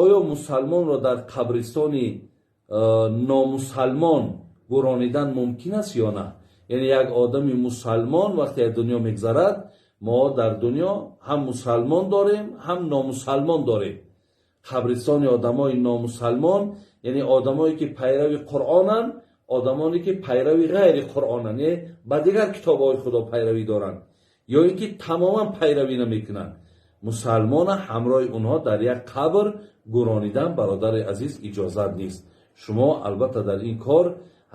Оё мусалмонро дар қабристони номусалмон гӯронидан мумкин аст ё на? Яъне як одами мусалмон вақте аз дунё мегзарад, мо дар дунё ҳам мусалмон дорем, ҳам номусалмон дорем. Қабристони одамои номусалмон, яъне одамое ки пайрави Қуръонанд, одамоне ки пайрави ғайри Қуръонанд, яъне ба дигар китобҳои Худо пайравӣ доранд ё ин ки тамоман пайравӣ намекунанд, мусалмона ҳамроҳи онҳо дар як қабр гӯронидан, бародари азиз, иҷозат нест. Шумо албатта дар ин кор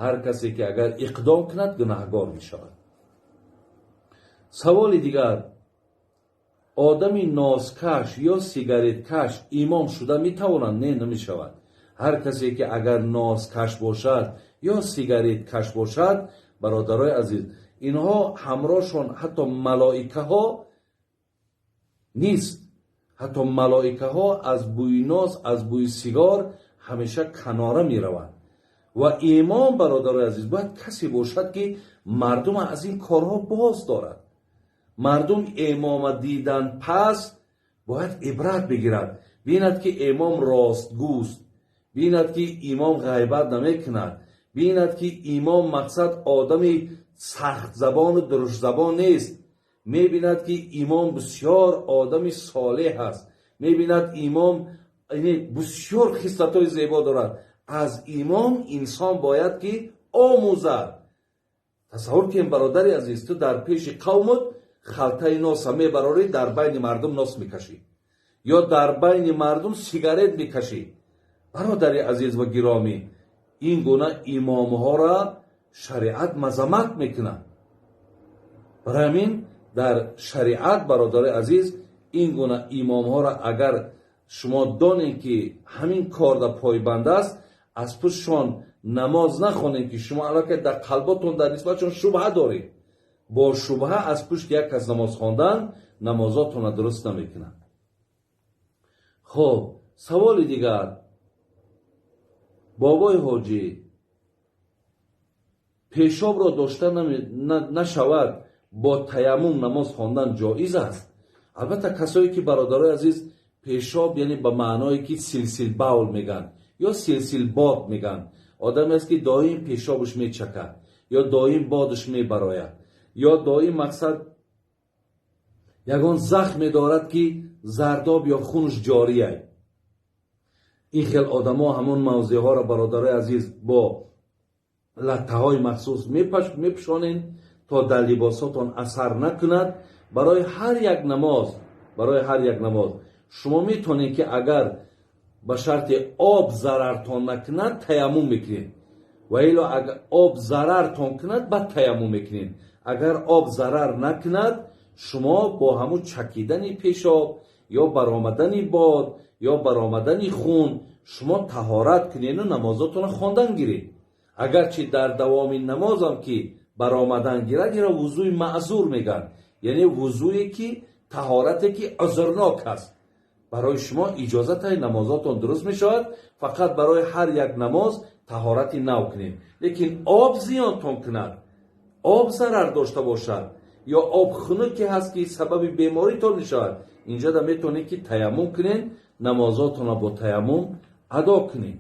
ҳар касе ки агар иқдом кунад, гунаҳгор мешавад. Саволи дигар: одами носкаш ё сигареткаш имом шуда метавонад? Не, намешавад. Ҳар касе ки агар носкаш бошад ё сигареткаш бошад, бародарои азиз, инҳо ҳамроҳшон ҳатто малоикаҳо нест. Ҳатто малоикаҳо аз бӯи нос, аз бӯи сигор ҳамеша канора мераванд. Ва имом, бародарои азиз, бояд касе бошад, ки мардум аз ин корҳо боз дорад. Мардум имома дидан пас бояд ибрат бигирад, бинад, ки имом ростгӯст, бинад, ки имом ғайбат намекунад, бинад, ки имом, мақсад, одами сахтзабону дуруштзабон нест, мебинад, ки имом бисёр одами солеҳ аст, мебинад, имом бисёр хислатҳои зебо дорад. Аз имом инсон бояд ки омӯзад. Тасаввур кунем, бародари азиз, ту дар пеши қавмут халтаи носа мебарорӣ, дар байни мардум нос мекашӣ ё дар байни мардум сигарет мекашӣ. Бародари азиз ва гиромӣ, ин гуна имомҳоро шариат мазаммат мекунад. Барои ҳамин дар шариат, бародари азиз, ин гуна имомҳоро агар шумо донед, ки ҳамин корда пойбанд аст, аз пуштшон намоз нахонед, ки шумо аллакай дар қалботон дар нисбатшон шубҳа доред. Бо шубҳа аз пушти як кас намоз хондан намозотонро дуруст намекунад. Хуб, саволи дигар: бобои ҳоҷӣ, пешобро дошта нашавад, бо таяммум намоз хондан ҷоиз аст? Албатта, касое ки, бародарои азиз, пешоб, яъне ба маъное ки силсил бавл мегӯянд ё силсил бод мегӯянд, одамест, ки доим пешобаш мечакад ё доим бодаш мебарояд ё доим, мақсад, ягон захме дорад, ки зардоб ё хунаш ҷория, ин хел одамо ҳамон мавзеъҳоро, бародарои азиз, бо латтаҳои махсус мепӯшонед, то дар либосотон асар накунад. Барои ҳар як намоз, барои ҳар як намоз шумо метавонед, ки агар ба шарти об зарартон накунад, таяммум мекунед. Ва ило агар об зарартон кунад, баъд таяммум мекунед. Агар об зарар накунад, шумо бо ҳамун чакидани пешоб ё баромадани бод ё баромадани хун шумо таҳорат кунеду намозотонро хондан гиред. Агарчи дар давоми намозам ки баромадан гирад, инро вузӯи маъзур мегӯянд, яъне вузӯе ки, таҳорате ки узрнок аст. Барои шумо иҷозатаи, намозотон дуруст мешавад. Фақат барои ҳар як намоз таҳорати нав кунед. Лекин об зиёнтон кунад, об зарар дошта бошад ё об хунуке ҳаст, ки сабаби беморитон мешавад, инҷода метавонед, ки таяммум кунед, намозотонро бо таяммум адо кунед.